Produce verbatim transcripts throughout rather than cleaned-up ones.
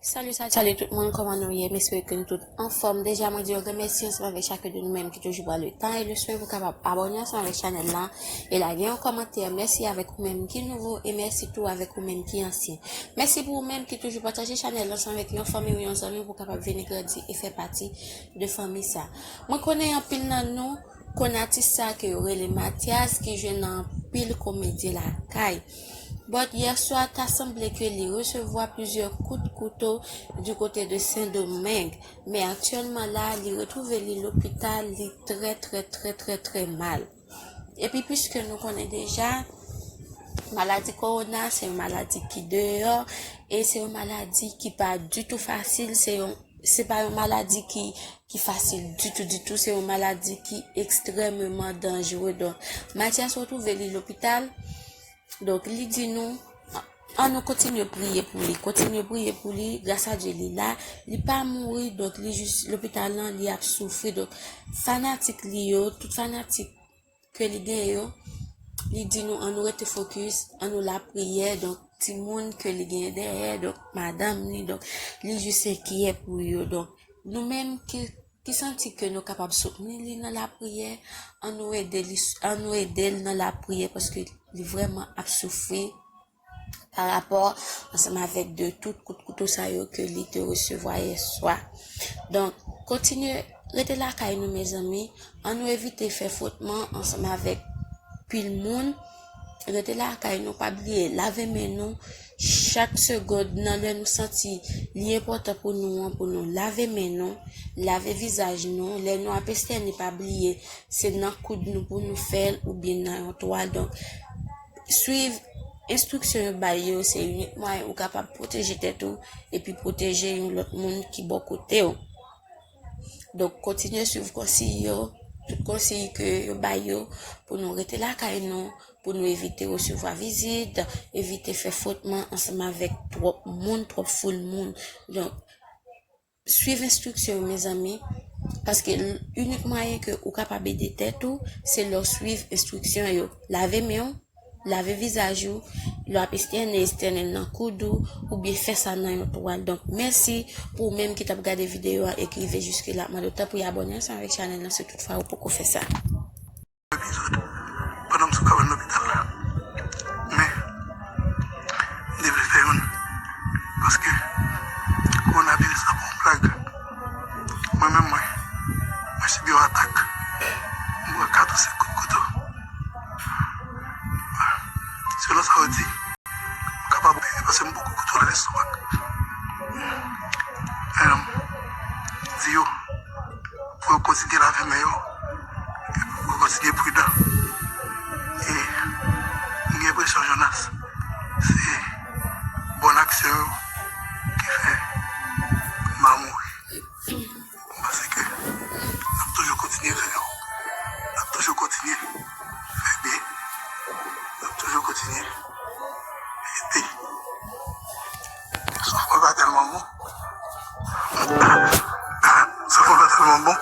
Salut, salut, salut tout moun, kòman nou ye? M espere ke nou tout anfòm. Deja, mwen di yon gran mèsi ansanm avèk chak de nou menm ki toujou pran le tan e le swen pou kapab abòne ansanm avèk chanèl la e lage yon kòmantè. Mèsi avèk ou menm ki nouvo e mèsi tou avèk ou menm ki ansyen. Mèsi pou ou menm ki toujou pataje chanèl la ansanm avèk yon fanmi ou yon zanmi pou kapab vini grandi e fè pati de fanmi sa. Mwen konnen anpil nan nou konn atis sa ke yo rele Mathias ki jwe nan anpil komedi lakay. But yèswa, ta sanble ke li resevwa plizyè kout kouto du kote de Sendomeng, men aktyèlman la, li retwouve li lopital, li trè, trè, trè, trè, trè mal. Epi, piske nou konnen deja, maladi kowona, se yon maladi ki deyò, e se yon maladi ki pa ditou fasil, se yon, se pa yon maladi ki, ki fasil ditou, ditou, se yon maladi ki ekstrèmeman danjere. Donk, Mathias retwouve li lopital, donk, li di nou, an nou kontinye priye pou li, kontinye priye pou li, gras a Dye li la, li pa mouri, donk, li jis lopital lan, li ap soufri. Donk, fanatik li yo, tout fanatik ke li genyen yo, li di nou an nou rete fokis, an nou lapriyè, donk, timoun ke li genyen dèyè, donk, madanm li, donk, li jis enkyè pou yo. Donk, nou menm ki, ki santi ke nou kapab soutni li nan lapriyè, an nou ede li, an nou ede l nan lapriyè, paske li vrèman ap soufri pa rapò ansanm avèk de tout kout kouto sa yo ke li te resevwa yèswa. Donk, kontinye rete lakay nou, mezanmi. An nou evite fè fwotman ansanm avèk pil moun. Rete lakay nou, pa bliye lave men nou chak segond nan lè nou santi li enpòtan pou nou an, pou nou lave men nou, lave vizaj nou. Lè nou ap estène, pa bliye se nan koud nou pou nou fè l oubyen nan yon twal. Donk, swiv enstriksyon yo bay yo, se inik mwayen ou kapab pwoteje tèt ou epi pwoteje yon lòt moun ki bò kote w. Donk, kontinye swiv konsiy yo, tout konsiy ke yo bay yo pou nou rete lakay nou, pou nou evite resevwa vizit, evite fè fwotman ansanm avèk twòp moun, twòp foul moun. Donk, swiv enstriksyon yo, mezanmi, paske l-, inik mwayen ke ou kapab ede tèt ou, se lè w swiv enstriksyon yo. Lave men w, lave vizaj ou, lè w ap estène, estène nan koud ou, oubyen fè sa nan yon twal. Donk, mèsi pou ou menm ki t ap gade videyo a e ki rive jiske la. Mande w tanpri abòne ansanm avèk chanèl lan si toutfwa ou poko fè sa. Epizòd pandan m sou kabann lopital la. Men, m te vle fè youn. Paske kowonaviris la pa yon blag. Mwen menm mwen, mwen sibi yon atak. M pran kat ou senk kout kouto. Selon sa yo di, m kapab peye paske m poko kontwole lestomak. Em, di yo pou yo kontinye lave men yo, e pou yo kontinye pridan. E m gen enpresyon, Jonas, se bòn aksyon yo ki fè m pa mouri. M panse ke n ap toujou kontinye fè, n ap toujou kontinye fè byen, n ap toujou kontinye ede. Soufrans pa tèlman bon. Soufrans pa tèlman bon.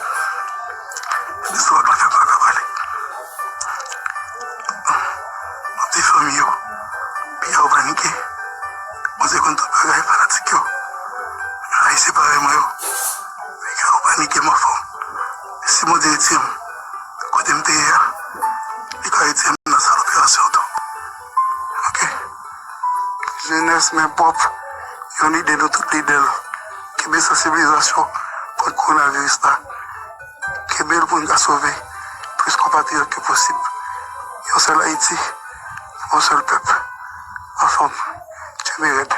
Lestomak la fè m pa ka pale. M ap di fanmi yo, piga yo panike. Bondye konn tout bagay, fanatik yo. Ayisyen parèy mwen yo, piga yo panike, m anfòm. Si Bondye retire m kote m te ye a, li ka retire m nan sal operasyon tou. Oke? Jenès, men pwòp, yon lidè nou tout lidè l. Kenbe sansibilizasyon kont kowonaviris la. Kenbe l pou n ka sove plis konpatriyòt ke posib. Yon sèl Ayiti, yon sèl pèp. Anfòm, kenbe rèd.